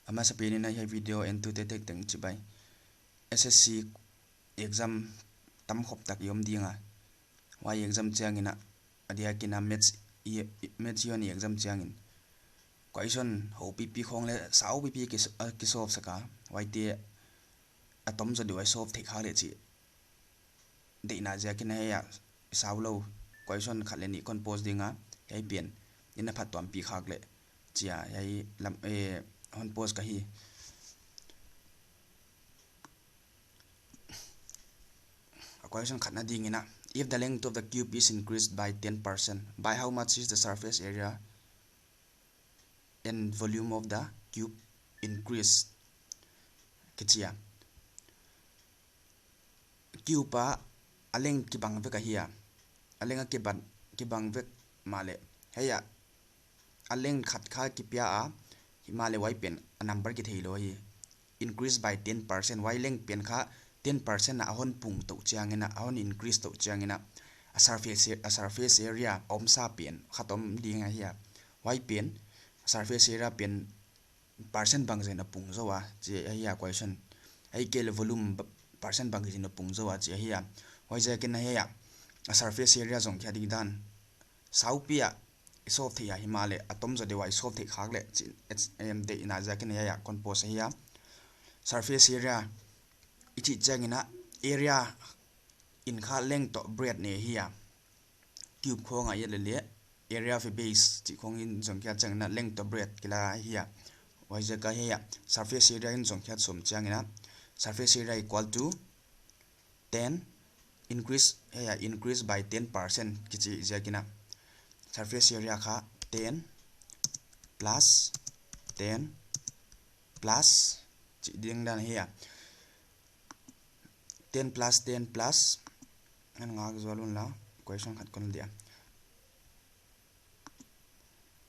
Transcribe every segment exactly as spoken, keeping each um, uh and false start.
A masapen in hiai video entute tek teng chibai. S S C exam tam khop tak i om ding a. Huai exam chiang in a, a diak in a maths i, i, maths i hon exam chiang in question houpipi khong leh saupipi ki, a ki solve sak a. Huaite a tom zaw deuh a i solve theih khak leh chih deihna ziak in hiai a sau lou question khat leh nih kon post ding a, hiai pen i na phattuampih khak leh chia hiai lam, eh, hon post ka hi. A question khatna ding in a, if the length of the cube is increased by ten percent, by how much is the surface area and volume of the cube increase? Kichi a. Cube a, a length kibang vek ahi a. A length a kibang, kibang vek mahleh, hiai a, a length khat kha kipia a, himahleh huai pen a number kithei lou hi. Increase by ten percent, huai length pen kha ten percent a hon pung tou chiang in a, a hon increase tou chiang in a, a surface, a surface area a omsa pen khat om ding ahi a. Huai pen, a surface area pen percent bangzah in a pung zaw a, chih ahi a question. Ahihkeileh volume ba-, percent bangzah in a pung zaw a, chih ahi a. Huaiziak in hiai a, a surface area zong khiat ding dan saupi a i solve theih a, himahleh a tom zaw deuh a i solve theih khak leh chih, em, deihna ziak in hiai a kon post ahi a. Surface area i chih chiang in a, area in kha length toh breadth nei ahi a. Cube khong a i et leh leh, area of a base chih khong in zong khiat chiang in a length toh breadth kila ahi a. Huaiziak a hiai a, surface area in zong khiat sawm chiang in a, surface area equal to ten, increase, hiai a, increase by ten percent kichi ziak in a, surface area kha ten plus ten plus chih ding dan ahi a. Ten plus ten plus, hon ngak zual un la, question khat kon dia.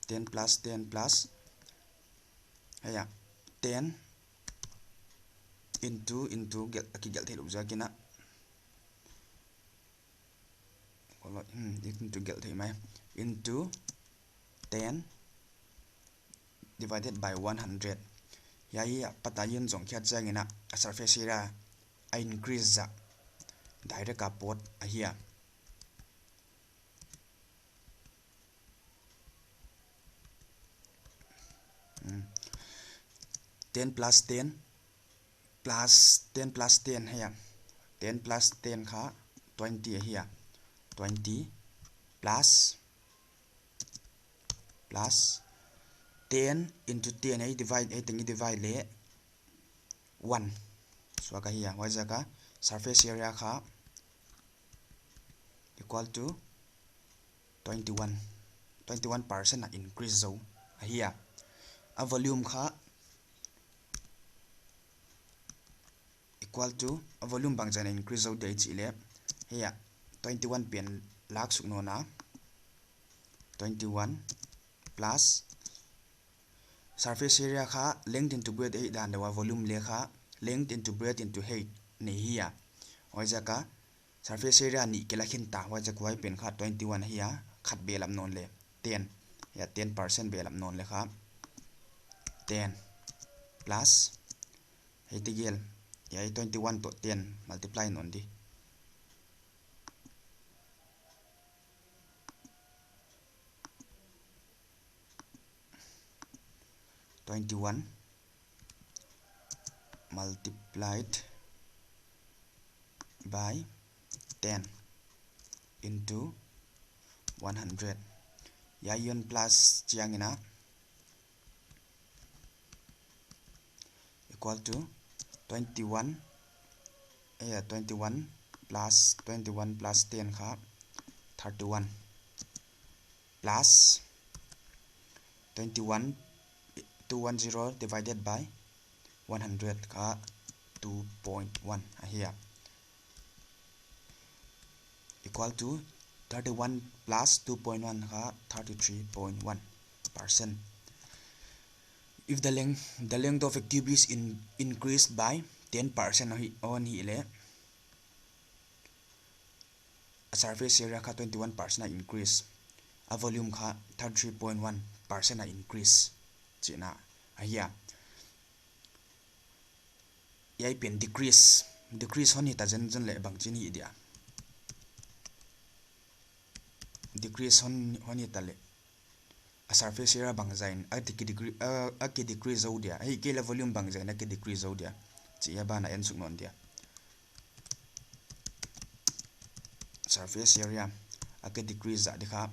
Ten plus ten plus, hiai a, ten into, into, gelh, a kigelh theih lou ziak in a. Kolo, hmm, into gelh theih mai. Into ten divided by one hundred. Hiai a pat a i en zong khiat chiang in a, a surface area a increase zaw direct a pawt ahi a. Hmm. Ten plus ten plus ten plus ten ahi a. Ten plus ten kha twenty ahi a. Twenty plus, plus ten into ten, hiai divide, hiai teng i divide leh one suak ahi a. Huaiziak a surface area kha equal to twenty-one, twenty-one percent a increase zaw ahi a. A volume kha equal to, a volume bangzah in a increase zaw dia i chih leh, hiai a, twenty-one pen lak suk nawn a, twenty-one plus surface area kha length into breadth eight dan deuh a, volume leh kha length into breadth into height nei ahi a. Huaiziak a surface area nih kila khin ta, huaiziak a huai pen kha twenty-one ahi a, khat behlap nawn leh ten, hiai a ten percent behlap nawn leh kha ten plus, hiai tegel, hiai twenty-one toh ten multiply nawn di. Twenty-one multiplied by ten into one hundred. Hiai a i en plus chiang in a, equal to twenty-one, eh, twenty-one plus, twenty-one plus ten kha thirty-one plus twenty-one, two one zero divided by one hundred kha two point one ahi a. Equal to thirty-one plus two point one kha thirty-three point one percent. If the length, the length of a cube is in, increased by ten percent ahi, ahi leh, a surface area kha twenty-one percent a increase, a volume kha thirty-three point one percent a increase chihna ahi a. Hiai pen decrease, decrease hon hita zenzen leh bangchin hi dia. Decrease hon, hon hita leh a surface area bangzah in a ki decrease, a, a ki decrease zou dia. Ahihkeileh volume bangzah in a ki decrease zou dia. Chih a ban a en suk nawn dia. Surface area a ki decrease zah di kha.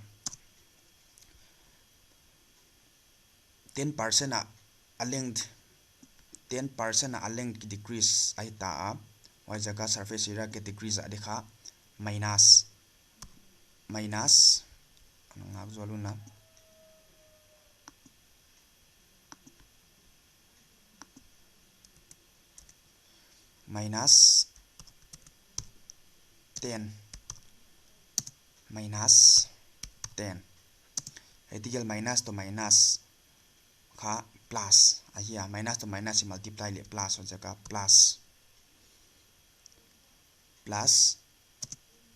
Ten percent a, a length, ten percent a, a length ki decrease ahi ta a. Huaiziak a surface area ki decrease zah di kha. Minus, minus, ngak zual un la. Minus ten. Minus ten. Hiai tegel minus toh minus kha plus ahi a. Minus toh minus i multiply leh plus, huaiziak a plus. Plus.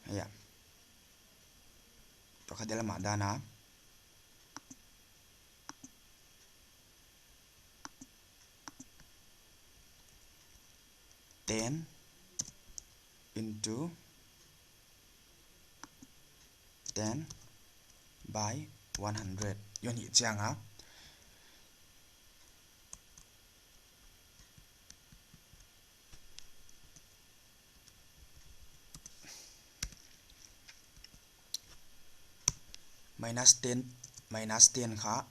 Hiai a. Tua kha del mah dan a. Ten into ten by one hundred. Hon hih chiang a. Minus ten, minus ten kha,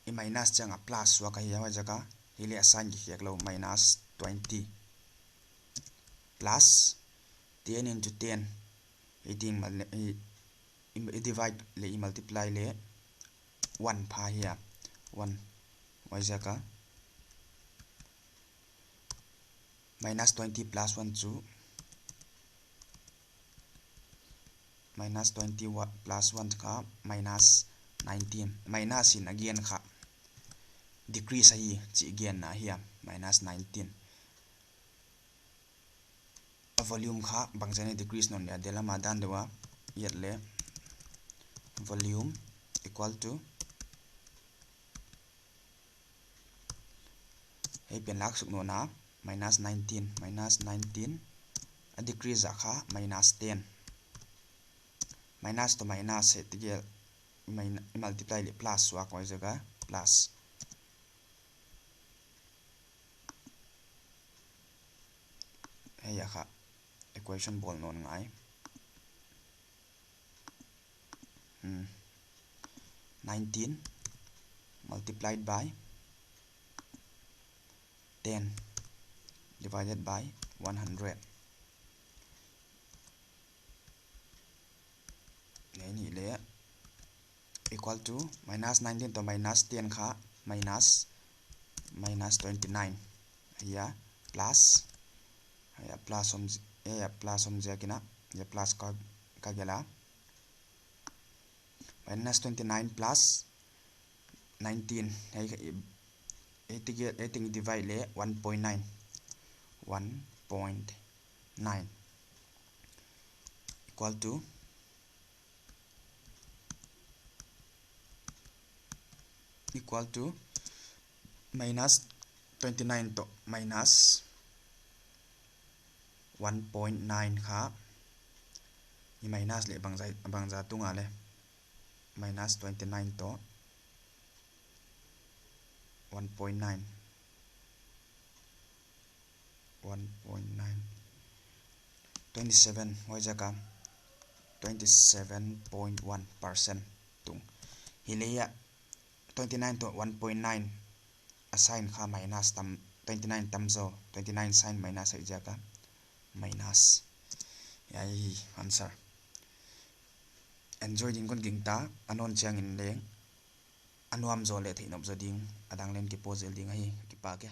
i minus chiang a plus suak ahi a, huaiziak a, hileh a sign kikhiak lou, minus twenty. Plus ten into ten, eighteen mal-, i, i, i divide leh, i multiply leh, one pha hi a, one, huaiziak a, minus twenty plus one chu, minus twenty wa-, plus one kha minus nineteen. Minus in again kha decrease ahi chih genna ahi a, minus nineteen. A volume kha bangzah in decrease nawn dia, del a mah dan deuh a, hiai leh volume equal to, hiai pen lak suk nawn a, minus nineteen, minus nineteen, a decrease zah kha minus ten. Minus toh minus hiai tegel, min-, i multiply leh plus suak, huaiziak a plus. Hiai a kha equation bawl nawn ngai. Hmm. Nineteen multiplied by ten divided by one hundred. Hiai nih leh equal to minus nineteen toh minus ten kha minus, minus twenty-nine. Hiai a plus, hiai a plus om zi-, hiai a plus om ziak in a, hiai a plus ka, ka gelh a. Minus twenty-nine plus nineteen. Hiai, hiai, hiai teng, hiai teng divide leh one point nine. One point nine equal to, equal to minus twenty-nine toh minus one point nine kha. I minus leh bangzah, bangzah tung a leh. Minus twenty-nine toh one point nine. One point nine. Twenty-seven, huaiziak a twenty-seven point one percent tung. Hileh hiai a twenty-nine toh one point nine a sign kha minus tam, twenty-nine tam zaw, twenty-nine sign minus ahih ziak a minus. Hiai hi answer. Enjoy ding kon gingta, a nawn chiang in leng a nuam zaw leh theih nop zaw ding a dang leng kipost zel ding ahi, kipak e.